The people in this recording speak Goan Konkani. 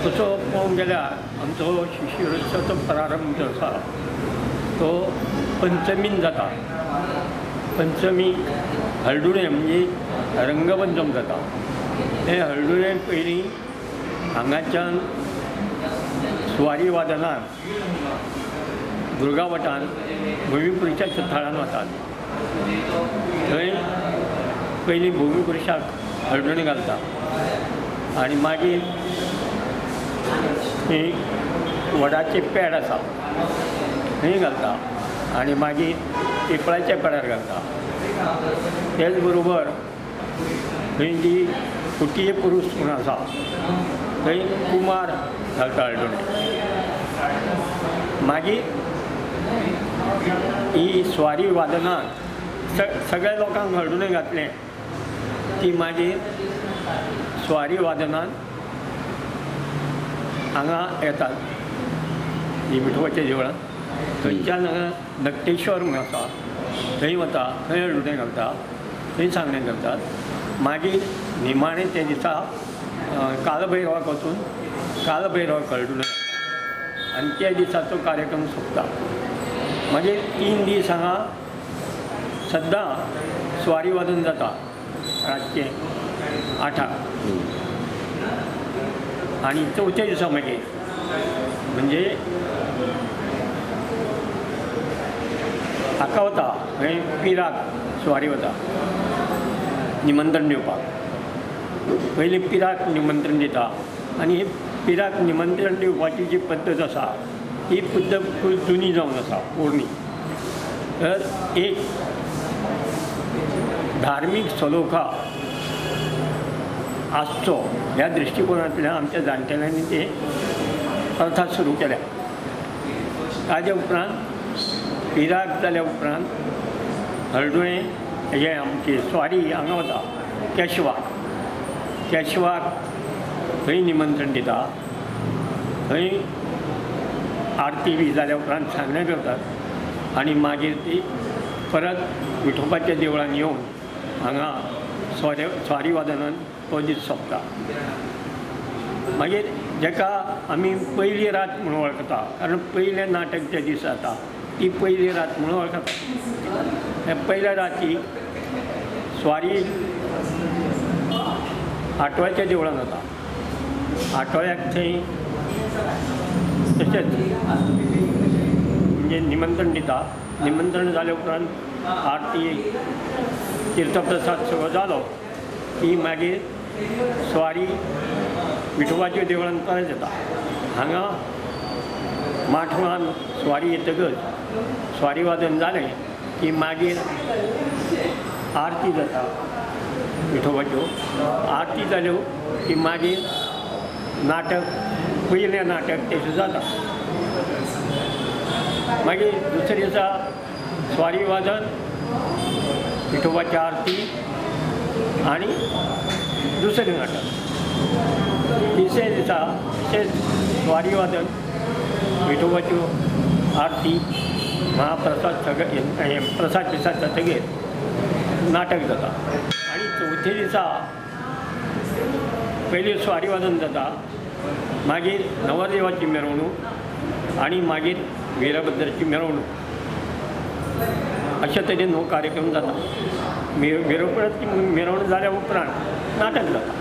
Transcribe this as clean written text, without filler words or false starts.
तसो पळोवंक गेल्यार आमचो शिशिरोत्सवाचो प्रारंभ जो आसा तो पंचमीन जाता. पंचमी हळदुणें म्हणजे रंगपंचम जाता. हें हळदुणें पयलीं हांगाच्यान सुवारी वादनान दुर्गावटान भुमीपुरुषाच्या थळान वतात. थंय पयलीं भुमीपुरुषाक हळदुणें घालता आनी मागीर ही वडाचें पेड आसा थंय घालता आनी मागीर पिपळाच्या पेडार घालता. तेच बरोबर थंय जी कुटिये पुरूस म्हूण आसा थंय कुमार घालता हळदुणें. मागीर ही स्वारी वादनान सगळ्या लोकांक हळदुणें घातलें ती मागीर स्वारी वादनान हांगा येतात ही विठोबाच्या देवळान. थंयच्यान हांगा नकटेश्वर म्हूण आसा थंय वता, थंय हळदुणें घालता, थंय सांगणें करतात. मागीर निमाणें त्या दिसा कालभैरवाक वचून कालभैरवाक हळदुणें आनी त्या दिसाचो कार्यक्रम सोंपता. मागीर 3 दीस हांगा सद्दां स्वारी वादन जाता रातचें 8 आनी चवथ्या दिसा मागीर म्हणजे हाका वता थंय पिराक सुवारी वता निमंत्रण दिवपाक. पयलीं पिराक निमंत्रण दिता आनी ही पिराक निमंत्रण दिवपाची जी पद्दत आसा ही पद्दत खूब जुनी जावन आसा, पोरणी. तर एक धार्मीक सलोखा आसचो ह्या दृश्टिकोनांतल्यान आमच्या जाणटेल्यांनी ते प्रथा सुरू केल्या. ताजे उपरांत पिराक जाल्या उपरांत हळदुणें हे आमची स्वारी हांगा वता केशवाक. केशवाक थंय निमंत्रण दिता, थंय आरती बी जाल्या उपरांत सांगणें करतात आनी मागीर ती परत विठोबाच्या देवळान येवन हांगा स्वारी वादनान तो दीस सोंपता. मागीर जेका आमी पयली रात म्हणून वळखता, कारण पयलें नाटक ज्या दीस जाता ती पयली रात म्हणून वळखता. ह्या पयल्या राती स्वारी आटोळ्याच्या देवळान वता. आटोळ्याक थंय तशेंच म्हणजे निमंत्रण दिता. निमंत्रण जाल्या उपरांत आरती तीर्थप्रसाद सगळो जालो की मागीर स्वारी विठोबाच्या देवळान परत येता. हांगा माठवान स्वारी येतकच स्वारी वादन जालें की मागीर आरती जाता विठोबाच्यो. आरती जाल्यो की मागीर नाटक, पयलें नाटक तेचें जाता. मागीर दुसरे दिसा स्वारी वादन, विठोबाची आरती आनी दुसरें नाटक. तिसऱ्या दिसा तशेंच स्वारी वादन, विठोबाच्यो आरती, महाप्रसाद सगळें हें प्रसाद बिसाद जातकीर नाटक जाता. आनी चवथे दिसा पयलीं स्वारी वादन जाता, मागीर नवरदेवाची मिरवणूक आनी मागीर वीरभद्राची मिरवणूक. अशे तरेन हो कार्यक्रम जाता. वीरभद्राची मिरवणूक जाल्या उपरांत नाटक जाता.